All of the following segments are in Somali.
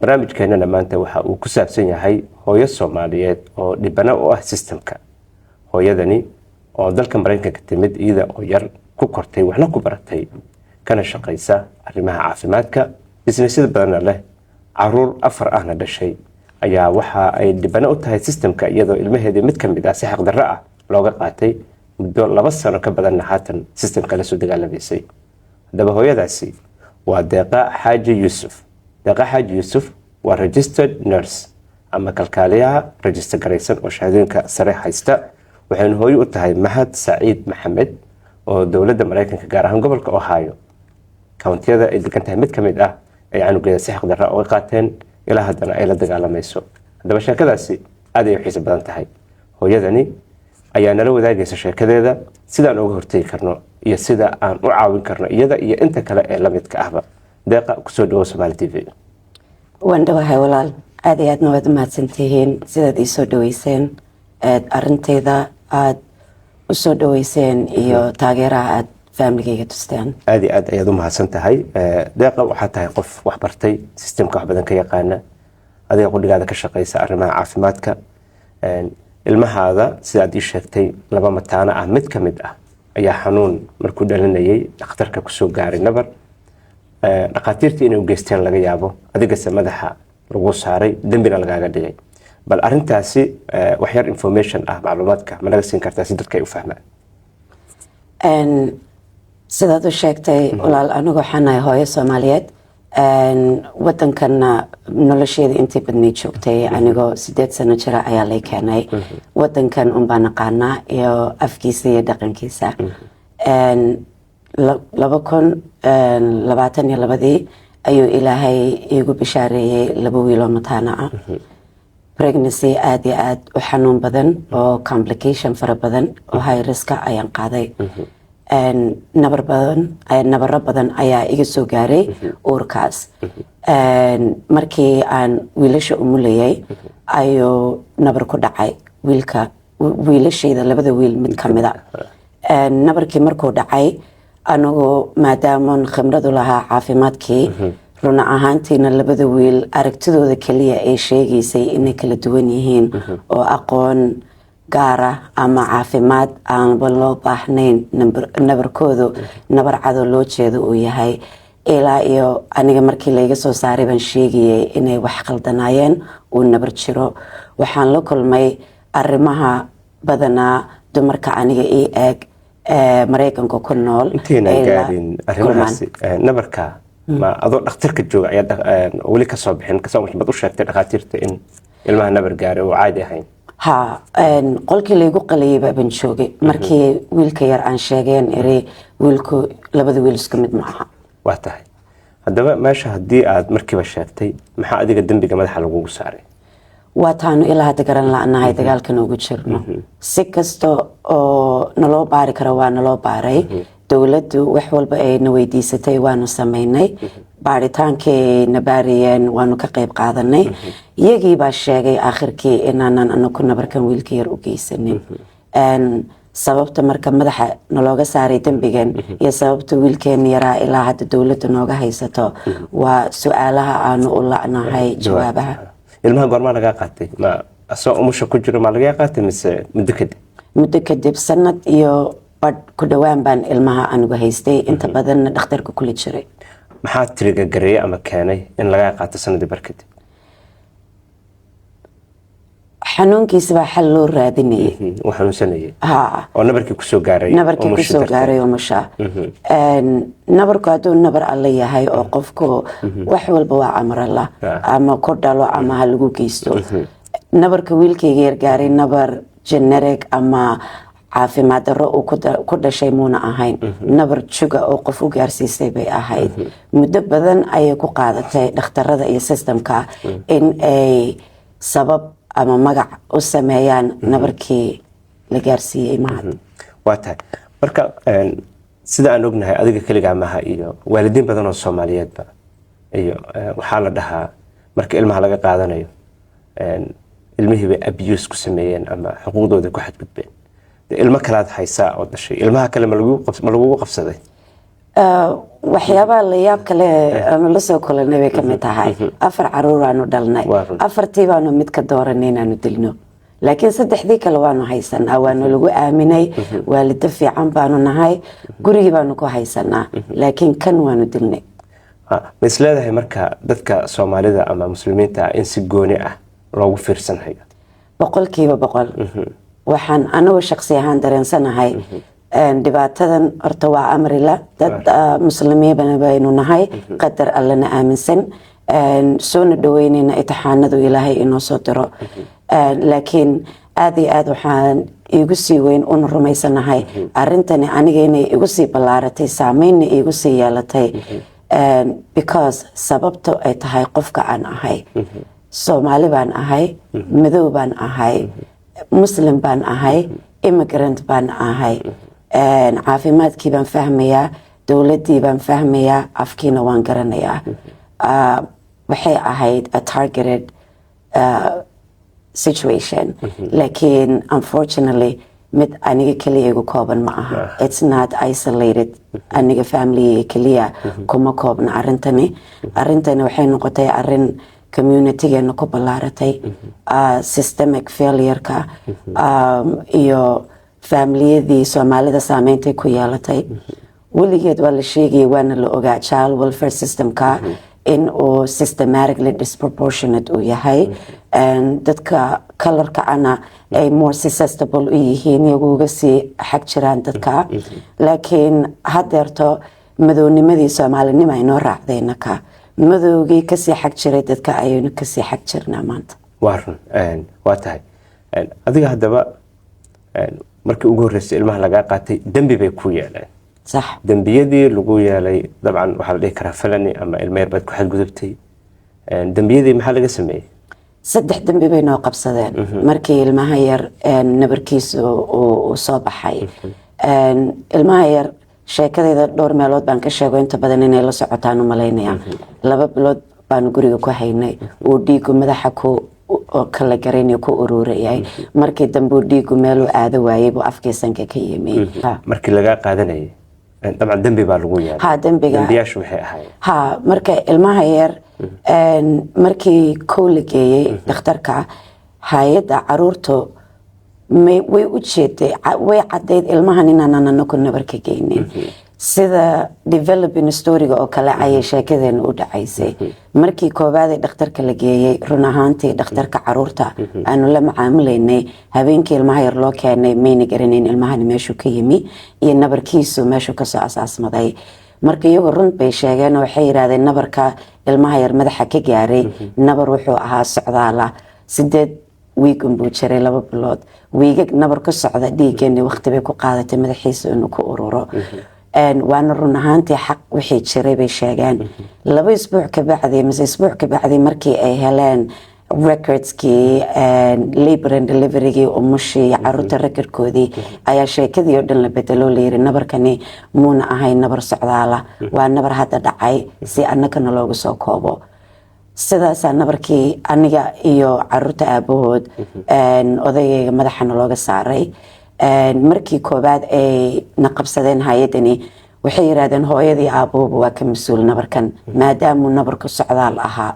Barnaamijkeenana maanta waxa uu ku saabsan yahay hooyo Soomaaliyeed oo dhibano u ah systemka. Hooyadani oo dalka Maraykanka timid iyada oo yar, ku kortay, waxna ku baratay, kana shaqaysa arrimaha caafimaadka, businessyada badanna leh, caruur afar ahna dhashay, ayaa waxa ay dhibano u tahay systemka, iyadoo ilmaheedii mid ka mid ah si xaqdarro ah looga qaatay, muddo 2 sano ka badanna haatan systemka la soo dagaalamaysay. Haddaba hooyadaasi waa Deeqa Xaaji Yuusuf. Deeqa Xaaji Yuusuf waa registered nurse ama kalkaaliyaha register garaysan oo shahaadooyinka sare haysta. Waxaynu hooyo u tahay Mahad Saciid Maxamed oo dowladda Maraykanka, gaar ahaan gobolka Ohio, countyyada ay degan tahay mid ka mid ah, ay canugeeda si xaqdarra uga qaateen, ilaa haddana ay la dagaalamayso. Haddaba sheekadaasi aad ay u xiiso badan tahay. Hooyadani ayaa nala wadaagaysa sheekadeeda, sidaan uga hortegi karno iyo sida aan u caawin karno iyada iyo inta kale ee la midka ahba. Deeqa, kusoo dhawow Somaali TV. Waan dhawahay walaal, aad iyo aadna waad umahadsantihiin sidaad iisoo dhaweyseen, arinteyda aada usoo dhaweyseen iyo taageeraha aada familygayga tusteen. Aad iyo aad ayaad u mahadsan tahay, Deeqa. Waxaa tahay qof wax bartay, systemka wax badan ka yaqaana, adiga qudhigaada ka shaqaysa arrimaha caafimaadka. Ilmahaada, sida aad ii sheegtay, laba mataano ah mid ka mid ah ayaa xanuun markuu dhalinayay dhakhtarka kusoo gaaray nabar, dhakhaatiirtii inay u geysteen laga yaabo, adigase madaxa lagu saaray, dembina lagaaga dhigay. Bal arintaasi wax yar information ah, macluumaadka ma naga siin kartaa si dadka ay u fahmaan? Sidaad u sheegtay walaal, anigu waxaan nahay hooyo Soomaaliyeed, wadankanna nolosheeda intii badnayd joogtay. Anigoo 8 sano jira ayaa lay keenay wadankan, unbaa naqaanaa iyo afkiisa iyo dhaqankiisa. 2022-dii ayuu Ilaahay iigu bishaareeyey laba wiiloo mataana ah, pregnancy aada iyo aada u xanuun badan oo complication fara badan oo high riska ayaan qaaday. Nabar badan, nabaro badan ayaa iga soo gaaray uurkaas. Markii aan wiilasha umulayay ayuu nabar ku dhacay wiilka, wiilashayda labada wiil mid kamida. Nabarkii markuu dhacay, anigu maadaamoon khibradu lahaa caafimaadkii, run ahaantiina labada wiil aragtidooda keliya ay sheegaysay inay kala duwan yihiin oo aqoon gaara ama caafimaad aanba loo baahnayn, nabarkoodu nabar cadoo loo jeedo uu yahay, ilaa iyo aniga markii layga soo saaray baan sheegayay inay wax khaldanaayeen, uu nabar jiro. Waxaan la kulmay arrimaha badanaa dumarka aniga ii eeg Maraykanka ku nool. Intaynan gaarin arrimahaasi, nabarka ma adoo dhakhtarka jooga ayaa weli kasoo bixin kasoo baad u sheegtay dhakhaatiirta in ilmaha nabar gaaray oo caadi ahayn? Ha, qolkii laygu qalayay baaban joogay markii wiilka yar aan sheegeen eri wiilku, labada wiil isku mid ma aha. Waa tahay. Haddaba meesha haddii aad markiiba sheegtay, maxaa adiga dembiga madaxa lagugu saaray? Waa taanu ilaa hadda garan la-nahay, dagaalkan ugu jirno. Si kasta oo naloo baari karo waa naloo baaray. Dowladdu wax walba ay na weydiisatay waanu sameynay, baaritaankii na baariyeen waanu ka qayb qaadanay. Iyagii baa sheegay aakhirkii inaanan anaku nabarkan wiilka yar u geysanin. Sababta marka madaxa nalooga saaray dembigan iyo sababta wiilkeena yaraa ilaa hadda dowladda nooga haysato waa su-aalaha aanu u la'nahay jawaabaha. Ilmaha goormaa lagaa qaatay? Ma asoo umusha ku jiro maa lagaa qaatay mise muddo kadib? Muddo kadib, sanad iyo badh ku dhowaan baan ilmaha anigu haystay, inta badanna dhakhtarka kula jiray. Maxaa trigger gareeyey ama keenay in lagaa qaato sanadii bar kadib? Xanuunkiisa baa xal loo raadinayay. Uu xanuunsanayay? Ha. Oo nabarkii kusoo gaaray? Nabarkii umusha kusoo darteed. Gaaray umusha. Nabarku hadduu nabar alle yahay oo qofku wax walba waa amar Allah, ama ku dhalo ama ha lagu geysto, nabarka wiilkayga yar gaaray nabar genetic ama caafimaad darro uu ku dhashay muuna ahayn, nabar juga oo qof u gaarsiisay bay ahayd. Muddo badan ayay ku qaadatay dhakhtarada iyo systemka in ay sabab ama magac u sameeyaan nabarkii la gaarsiiyey Mahad. Waa tahay. Marka sida aan ognahay, adiga keligaa maha iyo waalidiin badan oo Soomaaliyeedba iyo waxaa la dhahaa marka ilmaha laga qaadanayo, ilmihii bay abuse ku sameeyeen ama xuquuqdooda ku xadgudbeen. Dee ilmo kalaad haysaa oo dhashay, ilmaha kale ma lagugu qabsaday? Waxyaabaha la yaab kale aanu la soo kulanay bay kamid tahay. Afar caruur aanu dhalnay, Waa run. afartii baanu mid ka dooranay inaanu dilno, laakiin saddexdii kale waanu haysanaa, waanu lagu aaminay, waalido fiican baanu nahay, gurigii baanu ku haysanaa, laakiin kan waanu dilnay. Ma is leedahay marka dadka Soomaalida ama Muslimiinta ah in si gooni ah loogu fiirsanhayo? 100%. Waxaan anigu shaqsi ahaan dareensanahay dhibaatadan horta waa amrila dad Muslimiin baynu nahay, qadar Allana aaminsan, soona dhaweynayna itixaanadu Ilaahay inoo soo diro. Laakiin aad iyo aad waxaan iigu sii weyn una rumaysanahay arrintani aniga inay igu sii ballaaratay, saameynna iigu sii yeelatay, because sababto ay tahay qofka aan ahay. Soomaali baan ahay, madow baan ahay, Muslim baan ahay, immigrant baan ahay. Caafimaadkii baan fahmayaa, dowladdii baan fahmayaa, afkiina waan garanayaa. Waxay ahayd a targeted situation, laakiin unfortunately mid aniga keliya igu kooban ma aha. It's not isolated. Aniga family keliya kuma koobna arrintani. Arrintani waxay noqotay arrin communitygeena ku ballaaratay, systemic failure-ka iyo familiyadii Soomaalida saameynta ku yeelatay. Weligeed waa la sheegayay, waana la ogaa child welfare systemka in uu systematically disproportionate uu yahay, dadka colorka ana ay more susceptible u yihiin, iyagu uga sii xag jiraan dadka. Laakiin haddeerto madownimadii Soomaalinimo ay noo raacday, naka madowgii kasii xag jiray dadka ayaynu kasii xag jirnaa maanta. Waa run. Waa tahay. Adiga haddaba markii ugu horreysay ilmaha lagaa qaatay, dembi bay ku yeeleen. Sax. Dembiyadii lagu yeelay dabcan waxaa la dhihi karaa felony ama ilmo yar baad ku xadgudubtay. Dembiyadii maxaa laga sameeyey? Saddex dembi bay noo qabsadeen markii ilmaha yar nabarkiisu uu soo baxay. Ilmaha yar sheekadeyda dhowr meelood baan ka sheego, inta badan inay la socotaan u malaynaya. 2 bilood baanu guriga ku haynay, uu dhiigu madaxa ku oo kala garanayo ku ururayay. Markii dambe uu dhiigu meeluu aado waayey buu afkii sanka ka yimi. Markii lagaa qaadanayay, dabcan dembi baa lagu yeelay. Ha, dembiga. Dembiyaashu waxay ahaayeen? Ha, marka ilmaha yar markii kow la geeyey dhakhtarka, hay-adda caruurtu way u jeeday, way caddayd ilmahan inaanan anaku nabarka geynin. Sida developing storyga oo kale ayay sheekadeena u dhacaysay. Markii koowaadee dhakhtarka la geeyey, run ahaantii dhakhtarka caruurta aanu la macaamilaynay habeenkii ilmaha yar loo keenay mayna garanayn ilmahani meeshuu ka yimi iyo nabarkiisu meeshuu kasoo asaasmaday. Marka iyagu run bay sheegeen oo waxay yidhahdeen nabarka ilmaha yar madaxa ka gaaray nabar wuxuu ahaa socdaala. 8 wiig unbuu jiray, 2 bilood. Wiigag nabar ku socda dhiiggeeni waqti bay ku qaadatay madaxiisa inuu ku ururo. Waana run ahaantii xaq wixii jiray bay sheegeen. 2 isbuuc ka bacdi mise isbuuc ka bacdi markii ay heleen recordskii labor and deliverygii, umushii iyo caruurta recordkoodii, ayaa sheekadii oo dhan la bedelo. Layiri nabarkani muuna ahayn nabar socdaala, waa nabar hadda dhacay si annagana loogu soo koobo. Sidaasaa nabarkii aniga iyo caruurta aabahood, odaygayga, madaxana looga saaray. Markii koowaad ay na qabsadeen hay-adani, waxay yidhahdeen hooyadii aabahuba waa ka mas-uul nabarkan maadaamuu nabarku socdaal ahaa.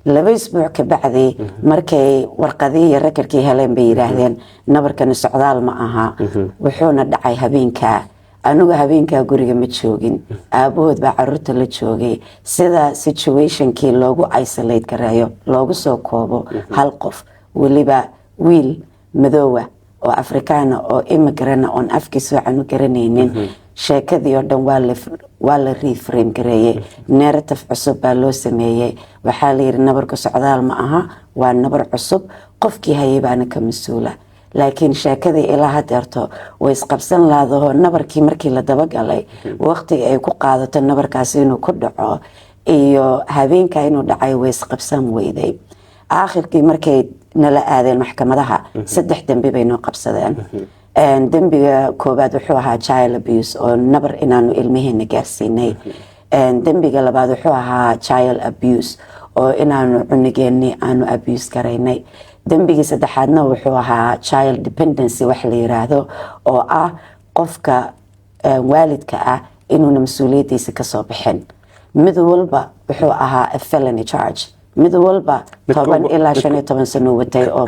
2 isbuuc ka bacdi markay warqadii iyo recordkii heleen bay yidhaahdeen nabarkani socdaal ma aha, wuxuuna dhacay habeenkaa. Anigu habeenkaa guriga ma joogin, aabahood baa caruurta la joogay. Sida situationkii loogu isolate gareeyo, loogu soo koobo hal qof, weliba wiil madoowa oo Afrikaana oo immigrant oon afkiisa waxaan u garanaynin, sheekadii oo dhan waa la reframe gareeyey, narrative cusub baa loo sameeyey. Waxaa la yidhi nabarka socdaal ma aha, waa nabar cusub, qofkii hayay baana ka mas-uula. Laakiin sheekadii ilaa hadeerto way isqabsan laadaho. Nabarkii markii la dabagalay, waqtiga ay ku qaadato nabarkaasi inuu ku dhaco iyo habeenka inuu dhacay way isqabsan weyday. Aakhirkii markay nala aadeen maxkamadaha, saddex dembi bay noo qabsadeen. Dembiga koowaad wuxuu ahaa child abuse, oo nabar inaanu ilmaheena gaarsiinay. Dembiga labaad wuxuu ahaa child abuse, oo inaanu cunugeeni aanu abuse garaynay. Dembigii saddexaadna wuxuu ahaa child dependency wax la yiraahdo, oo ah qofka waalidka ah Inuuna mas-uuliyaddiisa kasoo bixin. Mid walba wuxuu ahaa a felony charge, mid walba 10 ilaa 15 sano watay oo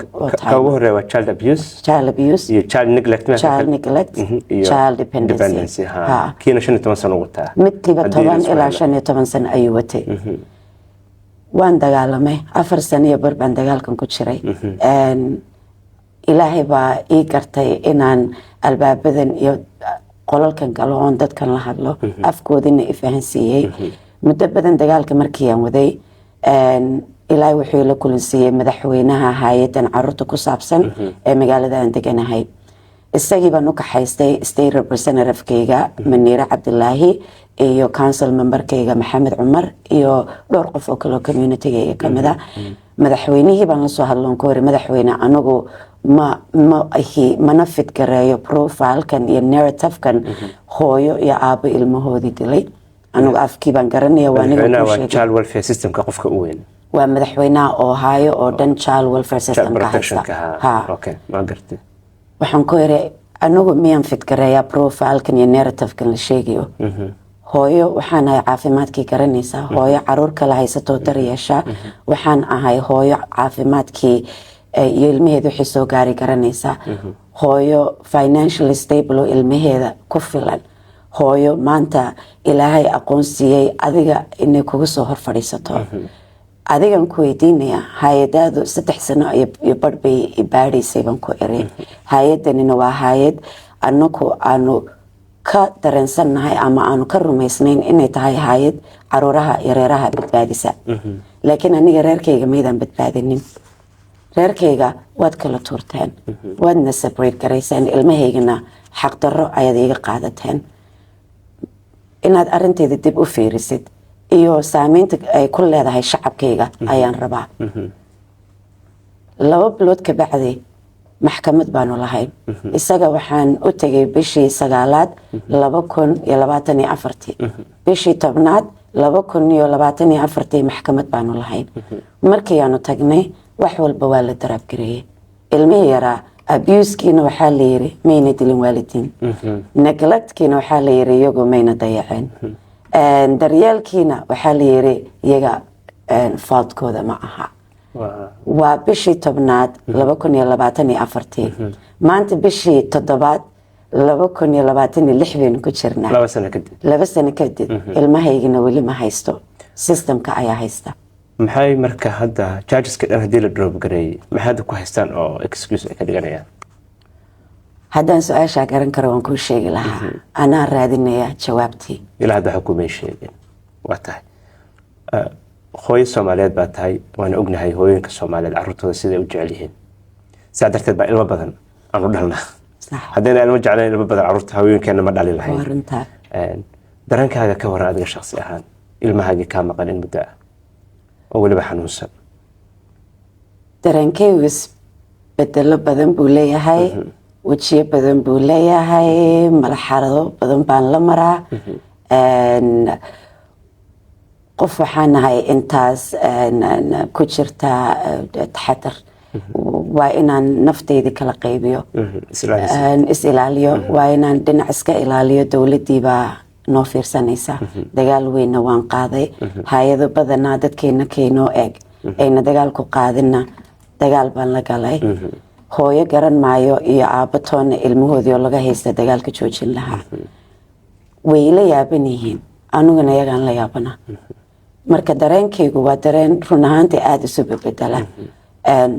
Ka ugu horeeya waa child abuse. Child abuse. Iyo child neglect. Child neglect, child dependency. Ha, kiina 15 sano wataa. Midkiiba 10 ilaa 15 sano ayuu watay. Waan dagaalamay, 4 sano iyo bar baan dagaalkan ku jiray. Ilaahay baa ii gartay inaan albaabadan iyo qolalkan galo oon dadkan la hadlo, afkoodina i fahansiiyey. Muddo badan dagaalka markii aan waday, Ilaahay wuxuu ila kulansiiyey madaxweynaha hay-adan caruurta ku saabsan ee magaalada aan deganahay. Isagii baan u kaxaystay state representative-kayga Maniire Cabdilaahi iyo council member-kayga Maxamed Cumar iyo dhowr qof oo kaleo community-gayga kamid a. Madaxweynihii baan lasoo hadloon ku hori, "Madaxweyne, anigu ma ahi, mana fit gareeyo profile-kan iyo narrative-kan hooyo iyo aabo ilmahoodii dilay. Anigu afkii baan garanaya." Waa aniga Madaxweynaha kuu waa sheegay. Child welfare system-ka qofka u weyn. Waa madaxweynaha Ohio oo dhan child welfare child system-ka haysta. Protectionka ha. Ha. Okay, ma gartay. Waxaan ku iri, "Anigu miyaan fit gareeyaa profile-kan iyo narrative-kan la sheegayo? Hooyo waxaan ahay caafimaadkii garanaysaa, hooyo caruur kala haysatoo daryeesha waxaan ahay, hooyo caafimaadkii iyo ilmaheeda wixii soo gaari garanaysaa, hooyo financially stable oo ilmaheeda ku filan, hooyo maanta Ilaahay aqoon siiyey adiga inay kugu soo hor fadhiisato. Adigan ku weydiinaya, hay-adaadu 3 sano iyo barh bay i baadhaysay," baan ku iri. "Hay-adanina waa hay-ad anaku aanu ka dareensannahay ama aanu ka rumaysnayn inay tahay hay-ad caruuraha iyo reeraha badbaadisa, laakiin aniga reerkayga maydaan badbaadinin. Reerkayga waad kala tuurteen, waadna separate garayseen, ilmahaygana xaqdarro ayaad iiga qaadateen. Inaad arinteyda dib u fiirisid iyo saameynta ay ku leedahay shacabkayga ayaan rabaa." 2 bilood ka bacdi maxkamad baanu lahayn. Isaga waxaan u tegay bishii sagaalaad 2024-tii. Bishii 10aad 2024-tii maxkamad baanu lahayn. Markii aanu tagnay, wax walba waa la drop gareeyey. Ilmihii yaraa abuse-kiina waxaa la yiri mayna dilin waalidiin, neglect-kiina waxaa la yiri iyagu mayna dayaceen, daryeelkiina waxaa la yiri iyaga fault-kooda ma aha. Waa bishii 10aad 2024-tii. Maanta bishii toddobaad 2026 baynu ku jirnaa. 2 sano kadib. 2 sano kadib ilmahaygina weli ma haysto, system-ka ayaa haysta. Maxay marka hadda charges-ka dhan haddii la drop gareeyey, maxay hadda ku haystaan oo excuse ay ka dhiganayaan? Haddaan su-aashaa garan karo waan kuu sheegi lahaa. Anaa raadinaya jawaabtii. Ilaa hadda xukumay sheegeen. Waa tahay. Hooyo Soomaaliyeed baa tahay, waana ognahay hooyooyinka Soomaaliyeed carruurtooda siday u jecel yihiin. Saa darteed baa ilmo badan aanu dhalnaa. Haddayna ilmo jeclayn, ilmo badan carruurta hooyooyinkeena ma dhali lahayn. Waa runtaa. Dareenkaaga ka waran adiga shakhsi ahaan, ilmahaagii kaa maqan in muddo ah oo weliba xanuunsan? Dareenkaygu isbedelo badan buu leeyahay, wejiyo badan buu leeyahay, marxalado badan baan la maraa. Qof waxaan nahay intaas ku jirta taxadar. Waa inaan nafteyda kala qaybiyo, Is-ilaalisa. Is ilaaliyo. Waa inaan dhinac iska ilaaliyo. Dowladii baa noo fiirsanaysa, dagaal weynna waan qaaday. Hay-ado badanaa dadkeena keynoo eg ayna dagaal ku qaadinna dagaal baan la galay. Hooyo garan maayo iyo aabbo toona ilmahoodii oo laga haysta dagaalka joojin lahaa. Way la yaaban yihiin, aniguna iyagaan la yaabana. Marka dareenkaygu waa dareen run ahaantii aada isu bedbedela.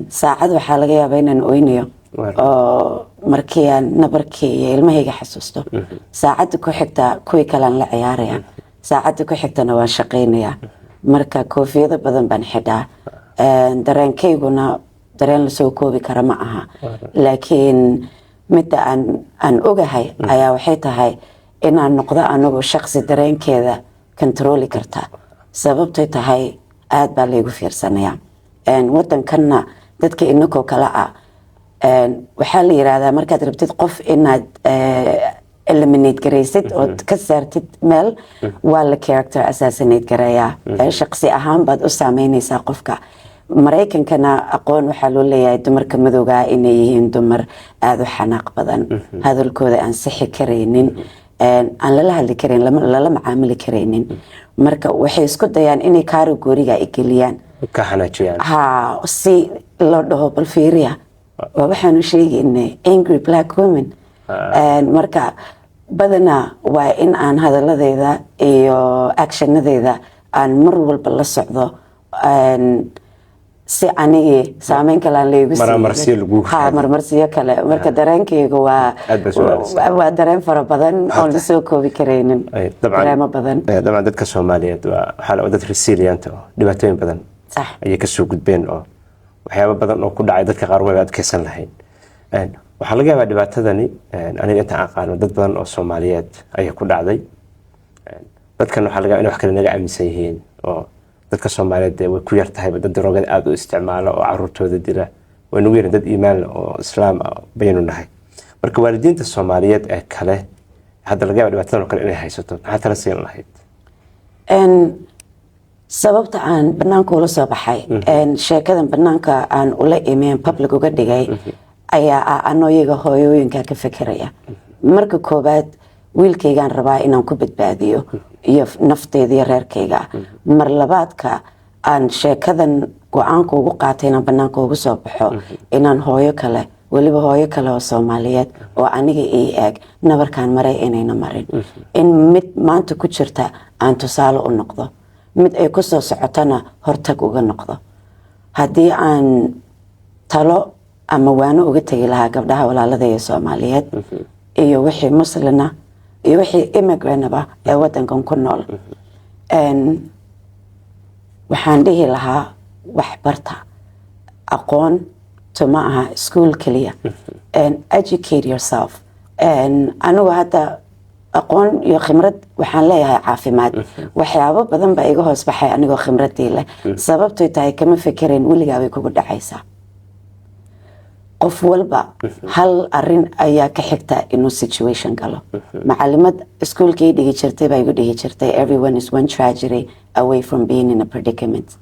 Saacad waxaa laga yaabaa inaan oynayo oo markii aan nabarkii iyo ilmahayga xasuusto. Saacadda ku xigta kuwii kalean la ciyaaraya, saacadda ku xigtana waan shaqaynayaa. Marka koofiyado badan baan xidhaa. Dareenkayguna dareen lasoo koobi kara ma aha, laakiin midda aan ogahay ayaa waxay tahay inaan noqdo anigu shaqsi dareenkeeda control-i karta, sababtay tahay aada baa laygu fiirsanayaa. Wadankanna dadka inakoo kale ah waxaa la yiraahdaa markaad rabtid qof inaad eliminate garaysid ood ka saartid meel, waa la character assassinate gareeyaa. Shaqsi ahaan baad u saameyneysaa qofka. Maraykankana aqoon waxaa loo leeyahay dumarka madowgaa inay yihiin dumar aada u xanaaq badan, hadalkooda aan sixi karaynin. Aan lala hadli karayn, lala macaamili karaynin. Marka waxay isku dayaan inay category-ga i geliyaan, ka xanaajiyaan. Ha, si loo dhaho, "Bal fiiriya, waa waxaanu sheegaynay, angry black women." Marka badanaa waa in aan hadaladeyda iyo actionadeyda aan mar walba la socdo, si anigii saameyn kale aan laygu Marmarsiyo lagugu ha raadiyo. Marmarsiyo kale. Marka dareenkayga waa Aad baa soo aadaysaa. Waa dareen fara badan oon lasoo koobi karaynin. Ay, dabcan Dareemo badan. Dabcan dadka Soomaaliyeed waa waxaa la dad resilient oo dhibaatooyin badan ayay kasoo gudbeen, oo waxyaabo badan oo ku dhacay dadka qaar wayba adkeysan lahayn. Waxaa laga yaabaa dhibaatadani, aniga intaan aqaano dad badan oo Soomaaliyeed ayaa ku dhacday. Dadkan waxaa laga yaabaa inay wax kale naga aaminsan yihiin, oo dadka Soomaaliyeed dee way ku yar tahayba dad daroogada aada u isticmaala oo caruurtooda dila. Way nagu yarin dad iimaan leh oo Islaam ah baynu nahay. Marka waalidiinta Soomaaliyeed ee kale hadda laga yaaba dhibaatadan oo kale inay haysato, maxaa tala siin lahayd? Sababta aan banaanka ula soo baxay, sheekadan banaanka aan ula imeen, public uga dhigay, ayaa ah anoo iyaga hooyooyinka ka fekeraya. Marka koowaad wiilkaygaan rabaa inaan ku badbaadiyo iyo nafteyda iyo reerkayga. Mar labaadka aan sheekadan go-aanka ugu qaatay inaan banaanka ugu soo baxo, inaan hooyo kale, weliba hooyo kale oo Soomaaliyeed oo aniga ii eeg, nabarkaan maray inayna marin, in mid maanta ku jirta aan tusaale u noqdo, mid ay kusoo socotona hortag uga noqdo. Haddii aan talo ama waano uga tegi lahaa gabdhaha walaaladaya Soomaaliyeed iyo wixii Muslina iyo wixii immigrantaba ee wadankan ku nool, waxaan dhihi lahaa wax barta. Aqoon to ma aha school keliya. Educate yourself. Anigu hadda aqoon iyo khibrad waxaan leeyahay caafimaad. Waxyaabo badan baa iga hoos baxay anigoo khibradii leh. Sababtoy tahay, kama fikirayn weligaa way kugu dhacaysaa. Qof walba hal arin ayaa ka xigta inuu situation galo. Macalimad iskuulkii dhigi jirtay baa igu dhihi jirtay, "Everyone is one tragedy away from being in a predicament."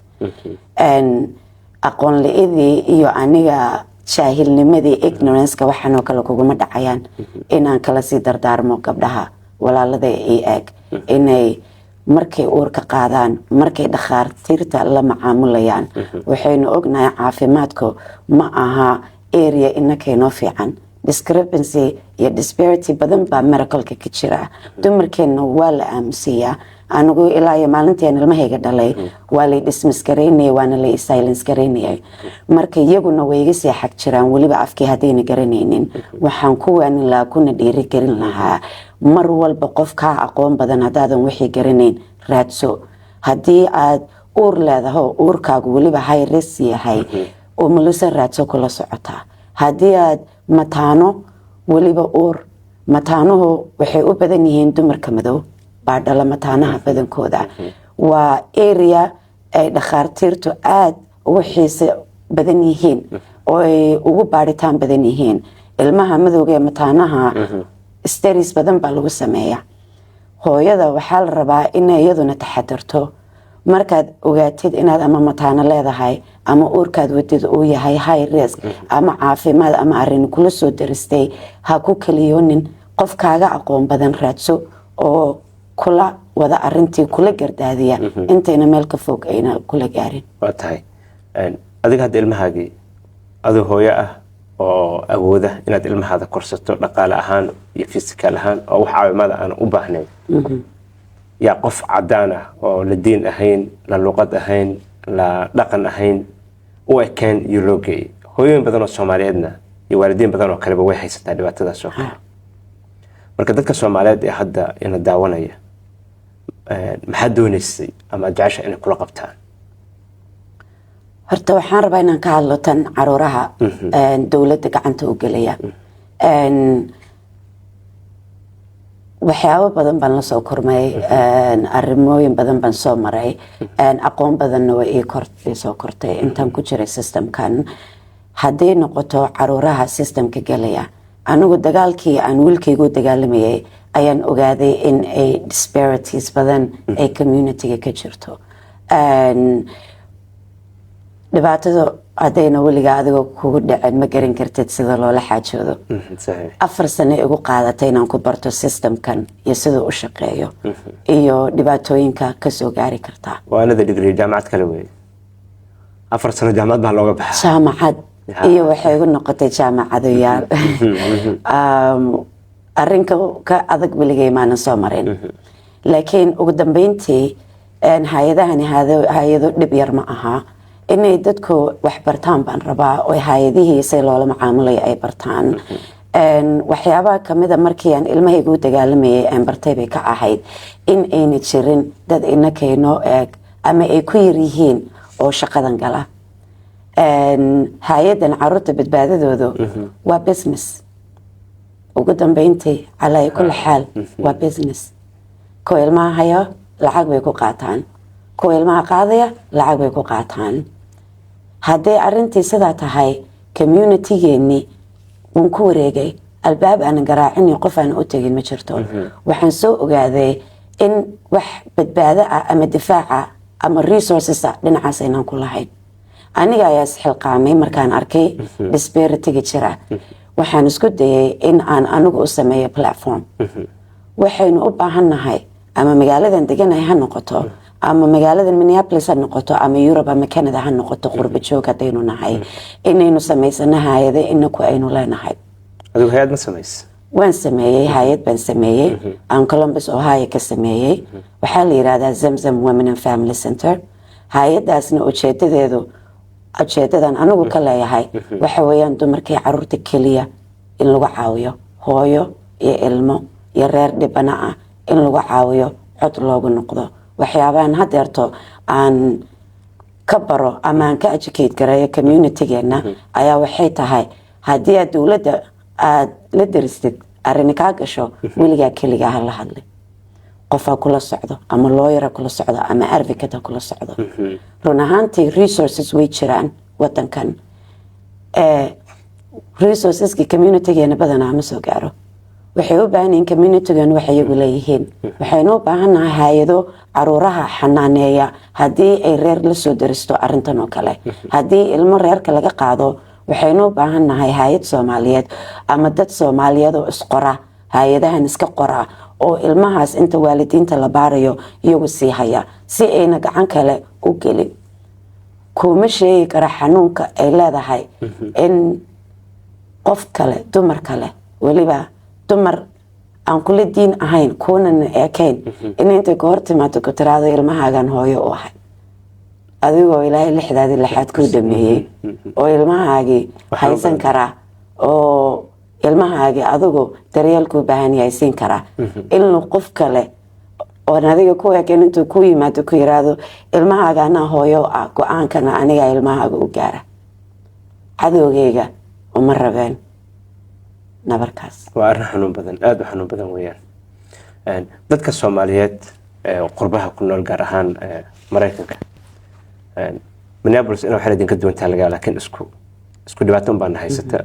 Aqoon la-idii iyo aniga jaahilnimadii, ignoranceka, waxaanoo kale kuguma dhacayaan. Inaan kala sii dardaarmo gabdhaha walaalada ii eeg, inay markay uurka qaadaan, markay dhakhaatiirta la macaamulayaan, waxaynu ognahay caafimaadku ma aha area inakaynoo fiican. Discrepancy iyo disparity badan baa medicalka ka jira. Dumarkeenna waa la aamusiiyaa. Anigu ilaa iyo maalinteen ilmahayga dhalay waa lay dismiss garaynayay, waana lay silence garaynayay. Marka iyaguna way iga sii xag jiraan, weliba afkii haddayna garanaynin. Waxaan ku waanin lahaa kuna dhiirigelin lahaa, mar walba qof kaa aqoon badan haddaadan wixii garanayn raadso. Haddii aad uur leedaho, uurkaagu weliba high risk yahay, umuliso raadso kula socotaa. Haddii aad mataano, weliba uur mataanuhu waxay u badan yihiin dumarka madow baa dhala mataanaha badankooda, waa area ay dhakhaatiirtu aada ugu xiise badan yihiin oo ay ugu baadhitaan badan yihiin. Ilmaha madowga ee mataanaha studies badan baa lagu sameeyaa. Hooyada waxaa la rabaa inay iyaduna taxadarto. Markaad ogaatid inaad ama mataano leedahay ama uurkaad wadid uu yahay high risk, ama caafimaad ama arin kula soo daristay, ha ku kaliyoonin. Qof kaaga aqoon badan raadso oo kula wada arintii kula gardaadiya intayna meel ka fog ayna kula gaarin. Waa tahay. Adiga hadda ilmahaagii, adoo hooyo ah oo awooda inaad ilmahaada korsato dhaqaale ahaan iyo physical ahaan, oo wax caawimaada aan u baahnayn, yaa qof cadaan ah oo la diin ahayn, la luqad ahayn, la dhaqan ahayn u ekeen iyo loo geeyay. Hooyooyin badan oo Soomaaliyeedna iyo waalidiin badan oo kaleba way haysataa dhibaatadaas oo kale. Marka dadka Soomaaliyeed ee hadda ina daawanaya, maxaad doonaysay ama aad jecesha inay kula qabtaan? Horta waxaan rabaa inaan ka hadlo tan caruuraha dowladda gacanta u gelaya. Waxyaabo badan baan la soo kormay, arrimooyin badan baan soo maray, aqoon badanna way ii soo kortay intaan ku jiray systemkan. Hadday noqoto caruuraha systemka gelaya, anigu dagaalkii aan wiilkaygu dagaalamayay ayaan ogaaday in ay disparities badan ay communityga ka jirto. Dhibaatada haddayna weligaa adigoo kugu dhicin, ma garan kartid sida loola xaajoodo. 4 sano igu qaadatay inaan ku barto systemkan iyo siduu u shaqeeyo iyo dhibaatooyinka kasoo gaari kartaa. Waa another degree, jaamacad kale wey. 4 sano jaamacad baa looga baxaa. Jaamacad iyo waxay igu noqotay jaamacadayaal. Arrinka ka adag weligay maanan soo marin, laakiin ugu dambeyntii hay-adahani hay-ado dhib yar ma aha. Inay dadku wax bartaan baan rabaa oo hay-adihii say loola macaamulayo ay bartaan. Waxyaabaha kamida markii aan ilmahayga u dagaalamayay aan bartay bay ka ahayd in ayna jirin dad inakaynoo eeg ama ay ku yar yihiin oo shaqadan gala. Hay-adan caruurta badbaadadoodu waa business. Ugu dambeyntii, calaa kulli xaal, waa business. Kuwa ilmaha haya lacag bay ku qaataan, kuwa ilmaha qaadaya lacag bay ku qaataan. Hadday arintii sidaa tahay, communitygeenni waan ku wareegay. Albaab aanan garaacin qof aanan u tegin ma jirto. Waxaan soo ogaaday in wax badbaado ah ama difaaca ama resources ah dhinacaas aynaan ku lahayn. Aniga ayaa isxilqaamay markaan arkay disparity-ga jira. Waxaan isku dayay in aan anigu u sameeyo platform. Waxaynu u baahannahay, ama magaaladan deganahay ha noqoto, ama magaaladan Minneapolis ha noqoto, ama Europe ama Canada ha noqoto, qurba joog haddaynu nahay, inaynu samaysano hay-ado inaku aynu leenahay. Adigu hay-ad ma samays? Waan sameeyey, hay-ad baan sameeyey aan Columbus, Ohio ka sameeyey. Waxaa la yidhahdaa Zamzam Women and Family Center. Hay-adaasna ujeedadeedu, ujeedadan anigu ka leeyahay, waxa weeyaan dumarkii caruurta keliya in lagu caawiyo, hooyo iyo ilmo iyo reer dhibana ah in lagu caawiyo, cod loogu noqdo. Waxyaabahan hadeerto aan ka baro ama aan ka educate gareeyo communitygeena ayaa waxay tahay, haddii aad dowladda aada la daristid, arrini kaa gasho, weligaa keligaa ha la hadlay. Qof ha kula socdo, ama lawyer ha kula socdo, ama advocate ha kula socdo. Run ahaantii resources way jiraan wadankan. Resourceski communitygeena badanaa ma soo gaaro. Waxay u baahan yihiin communitygeenu waxay iyagu leeyihiin. Waxaynu u baahannahay hay-ado caruuraha xanaaneeya haddii ay reer la soo daristo arintan oo kale, haddii ilmo reerka laga qaado. Waxaynu u baahannahay hay-ad Soomaaliyeed ama dad Soomaaliyeed oo isqora, hay-adahan iska qora, oo ilmahaas inta waalidiinta la baarayo iyagu sii haya si ayna gacan kale u gelin. Kuma sheegi kara xanuunka ay leedahay in qof kale, dumar kale, weliba dumar aan kula diin ahayn, kuunana eekayn, in intay ku hor timaado ku tiraado, "Ilmahaagan hooyo u ahay," adigoo Ilaahay lixdaadii lixaad kuu dhameeyey oo ilmahaagii haysan karaa, oo ilmahaagii adigu daryeelkuu baahan yahay siin karaa, in qof kale oon adiga ku eekayn intuu ku yimaado ku yiraahdo, "Ilmahaaga anaa hooyo ah, go-aankana anigaa ilmahaaga u gaara." Cadowgeyga uma rabeen nabarkaas. Waa arrin xanuun badan, aada u xanuun badan weeyaan. Dadka Soomaaliyeed qurbaha ku nool, gaar ahaan Maraykanka, Minneapolis ina waxaan idinka duwantaha lagaa, laakiin isku dhibaato un baana haysata,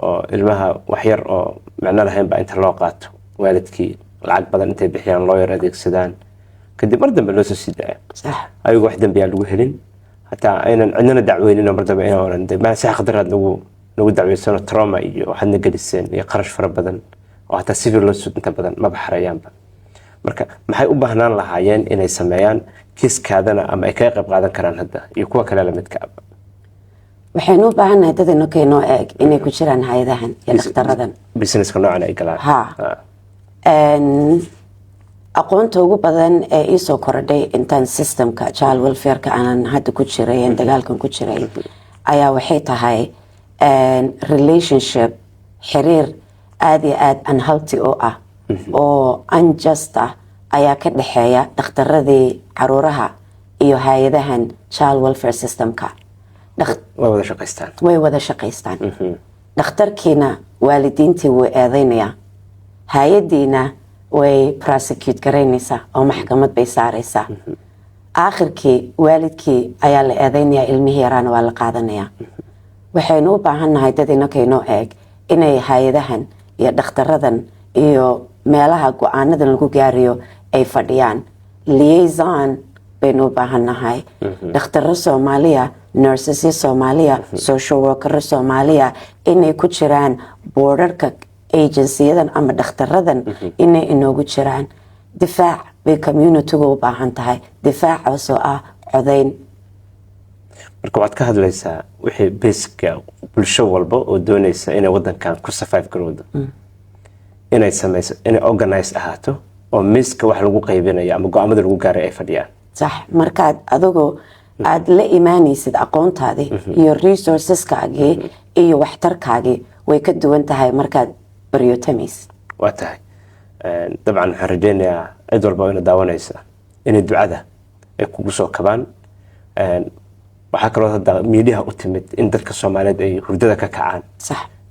oo ilmaha wax yar oo micno lahayn baa inta loo qaato, waalidkii lacag badan intay bixiyaan, lawyer adeegsadaan, kadib mar dambe loo soo sii daaya ayagoo wax dembiyaa lagu helin, hataa aynan cidnana dacweynin. Mar dambe inaan oran ma si xaqdaraad nagu dacweysano, trauma iyo waxaadna geliseen iyo qarash fara badan, oo hataa civil lawsuit inta badan maba xareeyaanba. Marka maxay u baahnaan lahaayeen inay sameeyaan kiiskaadana ama ay kaga qayb qaadan karaan hadda iyo kuwa kale lamidka aba? Waxaynu u baahannahay dad inokeenoo eeg inay ku jiraan hay-adahan iyo dhakhtaradan businesska noocan ay galaan. Ha. Aqoonta ugu badan ee iisoo korodhay intaan systemka child welfareka aanan hadda ku jiray, aan dagaalkan ku jiray, ayaa waxay tahay relationship, xiriir aada iyo aada unhealthy oo ah oo unjust ah ayaa ka dhexeeya dhakhtaradii caruuraha iyo hay-adahan child welfare systemka. Waa wada shaqaystaan. Way wada shaqaystaan. Dhakhtarkiina waalidiintii wuu eedeynayaa, hay-adiina way prosecute garaynaysaa oo maxkamad bay saaraysaa. Aakhirkii waalidkii ayaa la eedeynayaa, ilmihii yaraana waa la qaadanayaa. Waxaynu u baahannahay dad inakaynoo eeg inay hay-adahan iyo dhakhtaradan iyo meelaha go-aanadan lagu gaarayo ay fadhiyaan liaison. Baynu u baahannahay dhakhtaro Soomaaliya, nursesyo Soomaaliya, social workero Soomaaliya inay ku jiraan boardarka agencyyadan ama dhakhtaradan inay inoogu jiraan. Difaac bay communitygu u baahan tahay, difaacaasoo ah codayn. Marka waxaad ka hadlaysaa wixii basicka bulsho walba oo doonaysa inay wadankan ku survive garowdo inay sameyso, inay organize ahaato oo miiska wax lagu qaybinayo ama go-aamada lagu gaaray ay fadhiyaan. Sax. Markaad adigu aada la imaanaysid aqoontaadii iyo resourceskaagii iyo waxtarkaagii, way ka duwan tahay markaad baryotamaysid. Waa tahay. Dabcan waxaan rajeynayaa cid walba oo ina daawanaysa inay ducada ay kugu soo kabaan. Waxaa kaloo hadda miidiyaha u timid in dadka Soomaaliyeed ay hurdada ka kacaan,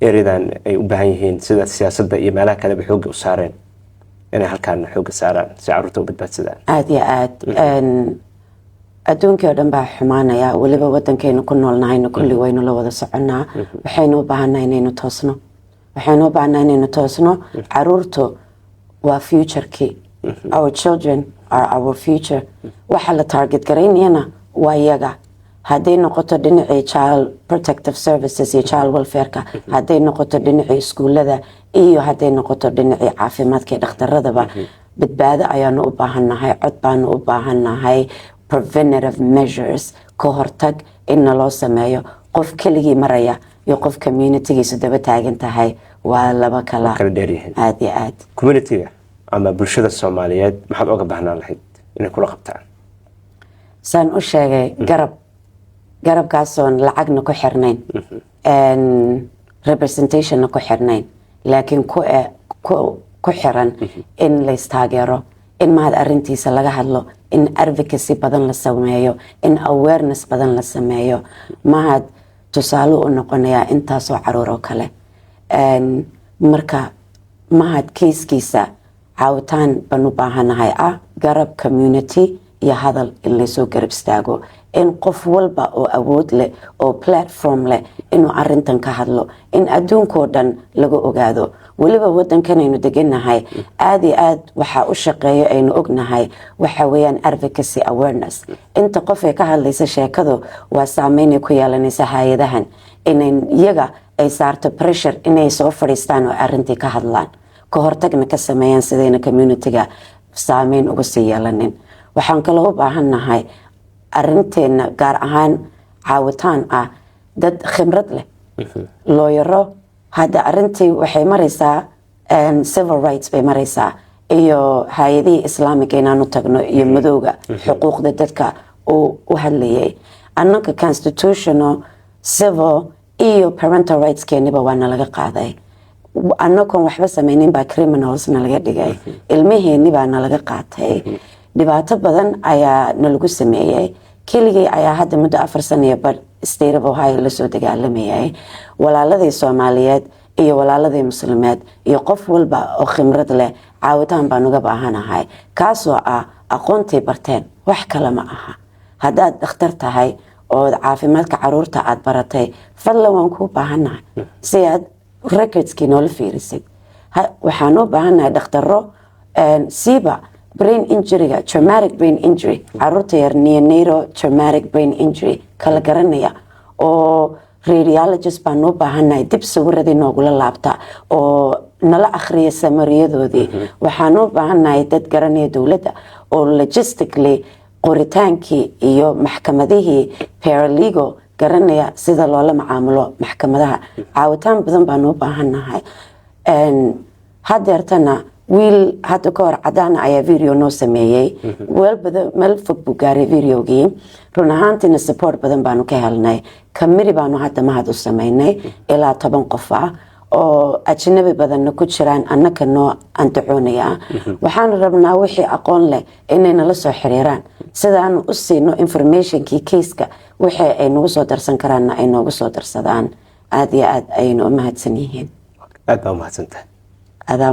areadan ay u baahan yihiin, sida siyaasadda iyo meelaha kaleba xoogga u saareen, inay halkaan xoogga saaraan si carruurta u badbaadsadaan. Aada iyo aad. Adduunkii oo dhan baa xumaanaya, weliba wadankaynu ku noolnahayna kulli waynu la wada soconnaa. Waxaynu u baahannahay inaynu toosno, waxaynu u baahannahay inaynu toosno. Caruurtu waa futurekii. Our children are our future. Waxa la target garaynayana waa iyaga. Hadday noqoto dhinacii child protective services iyo child welfareka, hadday noqoto dhinacii iskuulada, iyo hadday noqoto dhinacii caafimaadka iyo dhakhtaradaba, badbaado ayaanu u baahannahay, cod baanu u baahannahay, preventative measures, ka hortag in naloo sameeyo. Qof keligii maraya iyo qof communitygiisu daba taagan tahay waa laba kala kala dheeryihiin. Aada iyo aad. Communityga ama bulshada Soomaaliyeed maxaad oga baahnaan lahayd inay kula qabtaan? Saan u sheegay, garab, garabkaasoon lacagna ku xirnayn, representationna ku xirnayn, laakiin ku xiran in laystaageero, in Mahad arintiisa laga hadlo, in advocacy badan la sameeyo, in awareness badan la sameeyo. Mahad tusaale u noqonayaa intaasoo caruur oo kale. Marka Mahad casekiisa caawitaan baan u baahanahay ah garab community iyo hadal in laysoo garab istaago, in qof walba oo awood leh oo platform leh inuu arintan ka hadlo, in adduunkoo dhan laga ogaado. Weliba wadankanaynu deganahay aada iyo aad waxaa u shaqeeyo aynu ognahay waxa weeyaan advocacy, awareness. Inta qof ay ka hadlaysa sheekadu waa saameynay ku yeelanaysa hay-adahan, inay iyaga ay saarto pressure inay soo fadhiistaan oo arintii ka hadlaan, ka hortagna ka sameeyaan, sidayna communityga saameyn uga sii yeelanin. Waxaan kaloo u baahannahay arinteena gaar ahaan caawitaan ah dad khibrad leh, lawyero. Hadda arintii waxay maraysaa civil rights bay maraysaa, iyo hay-adihii Islaamiga inaanu tagno, iyo madowga xuquuqda dadka uu u hadlayay. Annaka constitutional, civil iyo parental rights keeniba waa nalaga qaaday. Annagoon waxba sameynin baa criminals nalaga dhigay, ilmaheeni baa nalaga qaatay, dhibaato badan ayaa nalagu sameeyey. Keligii ayaa hadda muddo 4 sano iyo badh State of Ohio lasoo dagaalamayay. Walaaladii Soomaaliyeed iyo walaaladii Muslimeed iyo qof walba oo khimrad leh, caawitaan baan uga baahanahay, kaasoo ah aqoontay barteen, wax kale ma aha. Haddaad dhakhtar tahay oo caafimaadka caruurta aad baratay, fadlan waan kuu baahanahay si aad recordskii noola fiirisid. Waxaan u baahannahay dhakhtaro siiba brain injuryga, traumatic brain injury, caruurta yar, neonatal traumatic brain injury kala garanaya, oo radiologist baan u baahannahay dib sawiradii noogula laabta oo nala akhriya summaryyadoodii. Waxaan u baahannahay dad garanaya dowladda oo logistically qoritaankii iyo maxkamadihii, paralegal garanaya sida loola macaamulo maxkamadaha. Caawitaan badan baan u baahannahay. Hadeertana wiil hadda ka hor cadaan ayaa video noo sameeyey, meel fog buu gaaray videogii. Run ahaantiina support badan baanu ka helnay. Committee baanu hadda Mahad u sameynay ilaa 10 qof ah oo ajnabi badanna ku jiraan, annaka noo andacoonaya. Waxaanu rabnaa wixii aqoon leh inay nala soo xiriiraan, sidaanu u siino informationkii caseka, wixii ay nagu soo darsan karaanna ay noogu soo darsadaan. Aada iyo aad ayaynu u mahadsan yihiin. Aad baa umahadsantahay. Adaa.